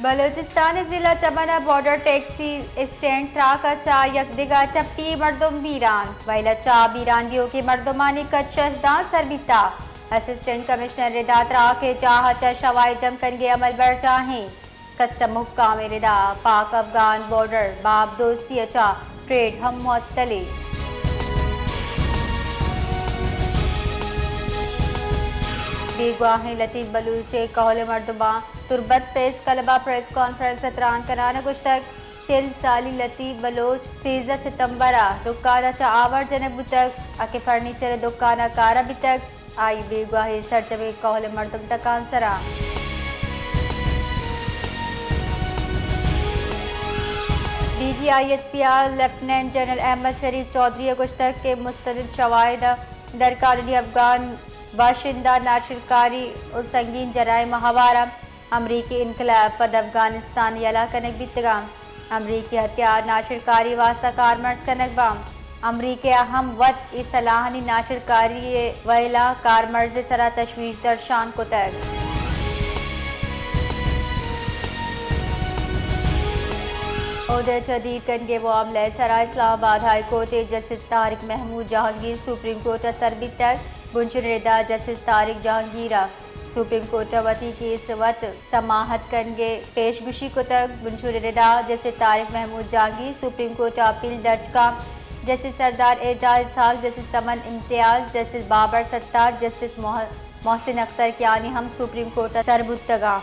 بلوچستان ءِ ضلع چمن ءَ بارڈر ٹیکسی اسٹینڈ تراک ءَ چہ یک دگہ ٹپی مردم بیران، وئیل ءَ چہ بیران بیوکیں مردمانی کچ شش داں سر بیتہ۔ اسسٹنٹ کمشنر ءِ ردا تراک ءِ جاہ ءَ چہ شواہد جم کنگ ءِ عمل برجاہ ایں۔ کسٹم حکام ءِ ردا پاک افغان بارڈر باب دوستی ءَ چہ ٹریڈ ہم معطل ایں۔ بیگواہیں لطیف بلوچ ءِ کہول ءِ مردماں تربت پریس کلب ءَ پریس کانفرنس ءَ تران کنان ءَ گوشتگ، چل سالی لطیف بلوچ سیزدہ ستمبر ءَ دکان ءَ چہ آوار جنگ بوتگ ءُ کہ فرنیچر ءِ دکان ءَ کار ءَ بیتگ، آئی بیگواہی سرجمیں کہول ءِ مردم تکان سرا۔ D G I S P ءَ لیفٹیننٹ جنرل احمد شریف چوہدری ءَ گوشتگ کہ مستند شواہد ءَ درکانونی افغان باشندہ ناشرکاری ءُ سنگین جرائم ءِ ہوار ءَ امریکی انقلاب پد افغانستان یلہ کنگ بیتگاں۔ امریکی ہتھیار ناشرکاری واستہ کارمرز کنگ باں۔ امریکہ ءَ ہم وت اے سلاہانی ناشرکاری ءِ وئیل ءَ کارمرز ءِ سرا تشویش درشان کتگ۔ عہدہ ءَ چہ دیر کنگ ءِ معاملہ ءِ سرا اسلام آباد ہائی کورٹ ءِ جسٹس طارق محمود جہانگیر سپریم کورٹ ءَ سر بیتگ۔ بنشون ءِ ردا جسٹس طارق جہانگیر ءَ سپریم کورٹ ءَ وتی کیس ءِ وت سماعت کنگ ءِ پیش گوشی کتگ۔ بنشون ءِ ردا جسٹس طارق محمود جہانگیر سپریم کورٹ ءَ اپیل درج کاں۔ جسٹس سردار اعجاز اسحاق، جسٹس سمن امتیاز، جسٹس بابر ستار، جسٹس مح-، محسن اختر کیانی ہم سپریم کورٹ ءَ سر بوتگاں۔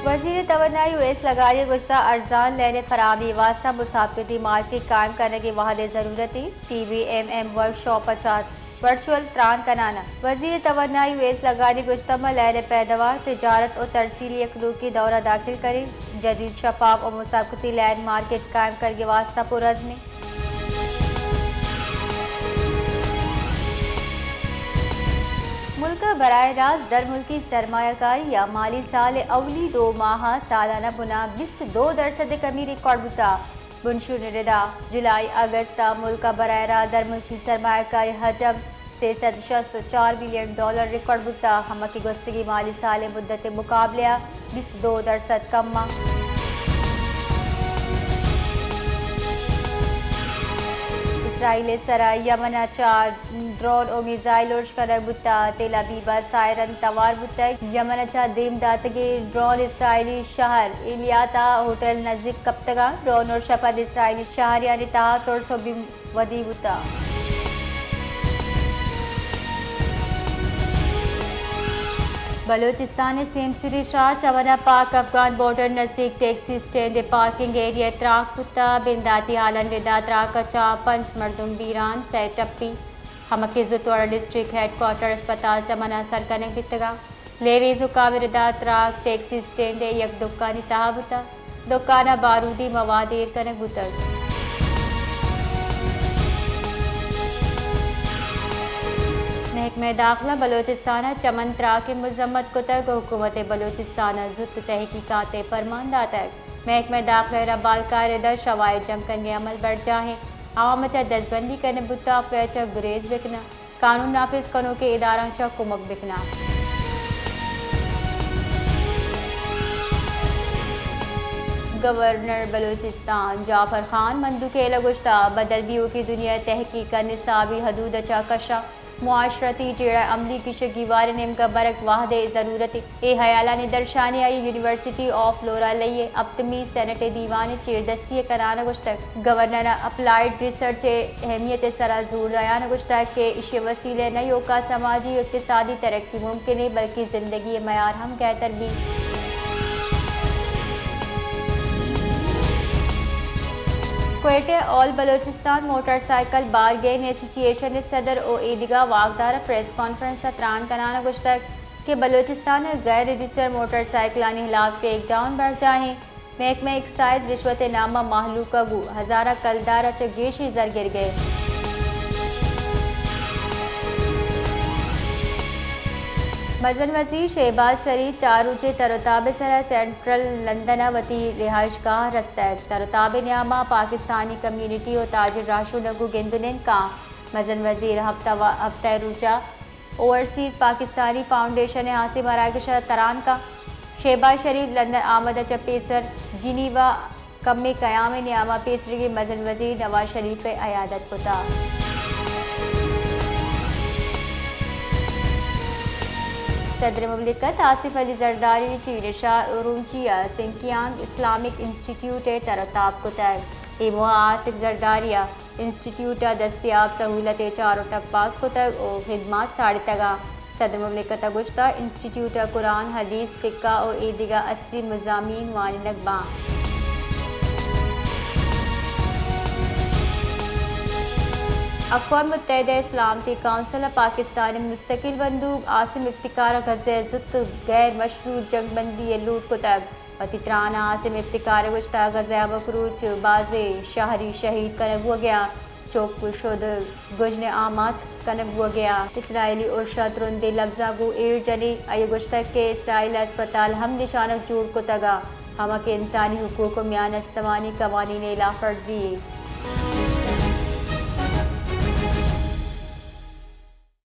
وزیر توانائی اویس لغاری ءَ گوشتگ، ارزان لین ءِ فراہمی ءِ واستہ مسابقتی مارکیٹ قائم کنگ ءِ وہد ءِ ضرورت ایں۔ T B M M workshop ءَ چہ ورچوئل تران کنان ءَ وزیر توانائی اویس لغاری ءَ گوشتگ، ما لین ءِ پیداوار، تجارت ءُ ترسیلی یک نوکیں دور ءَ داخل کنیں، جدید، شفاف ءُ مسابقتی لین مارکیٹ قائم کنگ ءِ واستہ پرعزم ایں۔ ملک ءَ براہ راست درملکی سرمایہ کاری ءِ مالی سال ءِ اولی دو ماہ ءَ سالانہ بنا بیست ءُ دو درسد ءِ کمی ریکارڈ بوتگ۔ بنشون ءِ ردا جولائی اگست ءَ ملک ءَ براہ راست درملکی سرمایہ کاری ءِ حجم سے سد شست ءُ چار بلین ڈالر ریکارڈ بوتگ، ہما کہ گوستگیں مالی سال ءِ مدت ءِ مقابلہ ءَ بیست ءُ دو درسد کم ایں۔ اسرائیل ءِ سرا یمن ءَ چہ ڈرون ءُ میزائل ارش کنگ بوتگ۔ تل ابیب ءَ سائرن توار بوتگ۔ یمن ءَ چہ دیم داتگیں ڈرون اسرائیلی شہر ایلیات ءِ ہوٹل نزیک کپتگ اَنت۔ ڈرون ارش ءَ پد اسرائیلی شہریانی تہا ترس ءُ بیم ودی بوتگ۔ بلوچستان ءِ سیمسری شہر چمن ءَ پاک افغان بارڈر نزیک ٹیکسی اسٹینڈ ءِ پارکنگ ایریا ءَ تراک بوتگ۔ بنداتی حالانی ردا تراک ءَ چہ پنچ مردم بیران، سئے ٹپی۔ ہمک ءَ زوت وڑا ڈسٹرکٹ ہیڈ کوارٹر اسپتال چمن ءَ سر کنگ بیتگ اَنت۔ لیویز حکام ءِ ردا تراک ٹیکسی اسٹینڈ ءِ یک دکانی تہا بوتگ۔ دکان ءَ بارودی مواد ایر کنگ بوتگ۔ محکمہ داخلہ بلوچستان ءَ چمن تراک ءِ مذمت کتگ ءُ حکومت بلوچستان ءَ زوت تحقیقات ءِ پرمان داتگ۔ محکمہ داخلہ ءِ ربالکار ءِ ردا شواہد جم کنگ ءِ عمل برجاہ ایں۔ عوام ءَ چہ دزبندی کنگ بوتگ، آ چہ گریز بکناں، قانون نافذ کنوکیں اداراں چہ کمک بکناں۔ گورنر بلوچستان جعفر خان مندوخیل ءَ گوشتگ، بدل بیوکیں دنیا ءِ تحقیق ءَ نصابی حدود ءَ چہ کشاں۔ معاشرتی جیڑہ عملی گیشگیوار ءِ نیمگ ءَ برگ وہد ءِ ضرورت ایں۔ اے ہیالانی درشانی آئی یونیورسٹی آف لورالئی ءِ ہپتمی سینٹ ءِ دیوان ءِ چیردستی ءَ کنان ءَ گوشتگ۔ گورنر ءَ اپلائیڈ ریسرچ ءِ اہمیت ءِ سرا زور دیان ءَ گوشتگ کہ ایشی ءِ وسیلہ ءَ نہ ایوکا سماجی ءُ اقتصادی ترقی ممکن ایں، بلکیں زندگی ءِ معیار ہم گہتر بیت۔ کوئٹہ ءَ آل بلوچستان موٹر سائیکل بارگین ایسوسی ایشن ءِ صدر ءُ ایدگہ واکدار ءَ پریس کانفرنس ءَ تران کنان ءَ گوشتگ کہ بلوچستان ءَ غیر رجسٹرڈ موٹر سائیکلانی ہلاپ ٹیک ڈاؤن برجاہ ایں۔ محکمہ ایکسائز رشوت ءِ نام ءَ مہلوک ءَ گوں ہزار ءَ کلدار ءَ چہ گیشیں زر گرگ ءَ ایں۔ مزن وزیر شہباز شریف چار روچیں تر ءُ تاب ءِ سرا سینٹرل لندن ءَ وتی رہائشگاہ ءَ رستگ۔ تر ءُ تاب ءِ نیام ءَ پاکستانی کمیونٹی ءُ تاجر راہشون ءَ گوں گند ءُ نند کنت۔ مزن وزیر ہپتہ و-، ہپتہ ءِ روچ ءَ اوورسیز پاکستانی فاؤنڈیشن ءِ ہاسیں مراگش ءَ تران کنت۔ شہباز شریف لندن آمد ءَ چہ پیسر جنیوا کمیں قیام ءِ نیام ءَ پیسریگیں مزن وزیر نواز شریف ءِ عیادت کتگ۔ صدر مملکت آصف علی زرداری چین ءِ شہر اورومچی ءَ سنکیانگ اسلامک انسٹیٹیوٹ ءِ تر ءُ تاب کتگ۔ اے موہ ءَ آصف زرداری ءَ انسٹیٹیوٹ ءَ دستیاب سہولت ءِ چار ءُ ٹپاس کتگ ءُ خدمات ساڑتگ اَنت۔ صدر مملکت ءَ گوشتگ، انسٹیٹیوٹ ءَ قرآن، حدیث، فقہ ءُ اے دگہ عصری مضامین وانینگ باں۔ اقوام متحدہ ءِ سلامتی کونسل ءَ پاکستان ءِ مستقل مندوب عاصم افتخار ءَ غزہ ءَ زوت ءُ غیر مشروط جنگ بندی ءِ لوٹ کتگ۔ وتی تران ءَ عاصم افتخار ءَ گوشتگ، غزہ ءَ ہمک روچ بازیں شہری شہید کنگ بوگ ءَ اَنت، چک، شد، گژن آماچ کنگ بوگ ءَ اَنت۔ اسرائیلی ارش ءَ ترندیں لبزاں گوں ایر جنی۔ آئی ءَ گوشتگ کہ اسرائیل ءَ اسپتال ہم نشانگ جوڑ کتگ اَنت، ہما کہ انسانی حقوق ءُ میان استمانی قوانین ءِ ہلاف ورزی اِنت۔